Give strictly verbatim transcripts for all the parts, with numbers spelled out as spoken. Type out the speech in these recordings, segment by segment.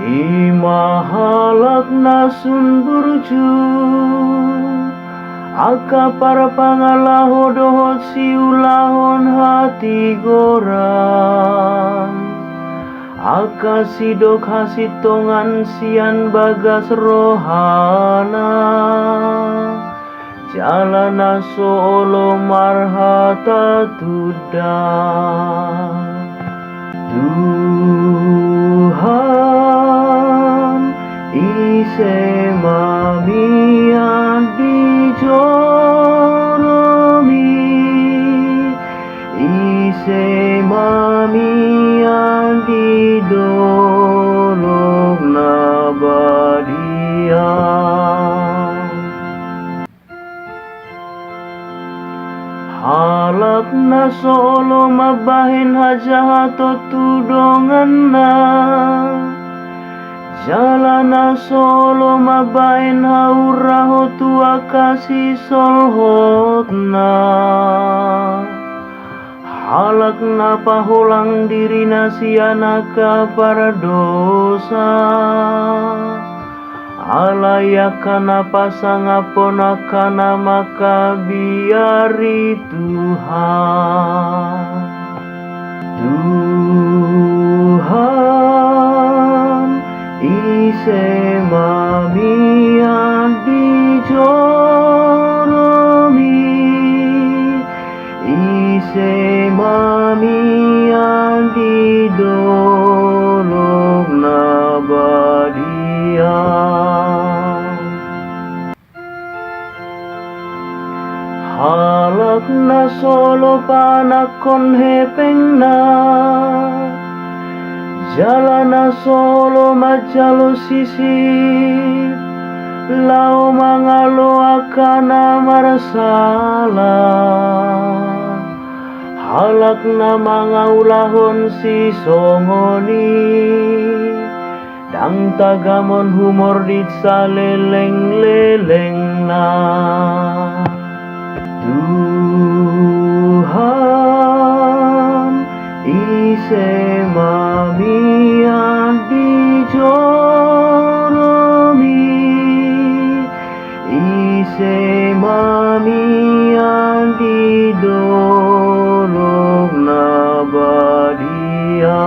I ma halak na sun burju, angka parpangalaho dohot siulahon hatigoran, angka sidok hasintongan sian bagas rohana, jala na so olo marhata tunda. Tuhan, ise ma mian di jolomi, ise ma mian di dolok na badia. Halak na so olo mambahen hajahaton tu donganna, jala na so olo mambahen haurahon tu angka sisolhotna. Halak na paholang dirina sian angka pardosa, alai angka na pasangaphon angka na mangkabiari Tuhan. Tuhan, ise ma mian di jolomi, ise ma mian di dolok na badia. Halak na so olo paanakhon hepengna, jala na so olo manjalo sisip laho mangalo angka na marsala. Halak na mangaulahon sisongon i, ndang tagamon humordit salelenglelengna. Tuhan, ise ma mian di jolomi, ise ma mian di dolok na badia.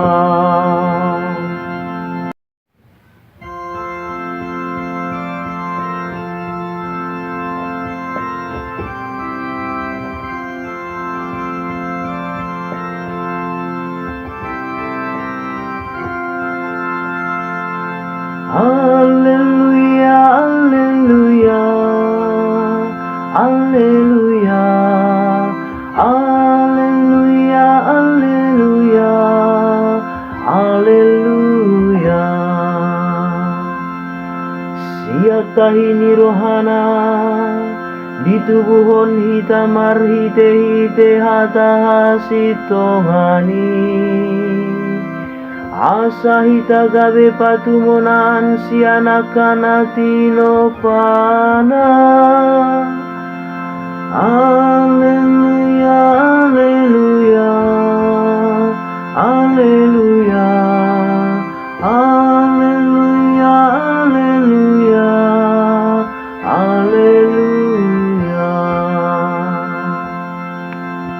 Alleluia, alleluia, alleluia, alleluia, alleluia, alleluia. Sian tahi ni rohana ditubuhon hita marhitehite hata hasintongan i, asa hita gabe patumonaan sian angka na tinompana. Alleluia, alleluia, alleluia.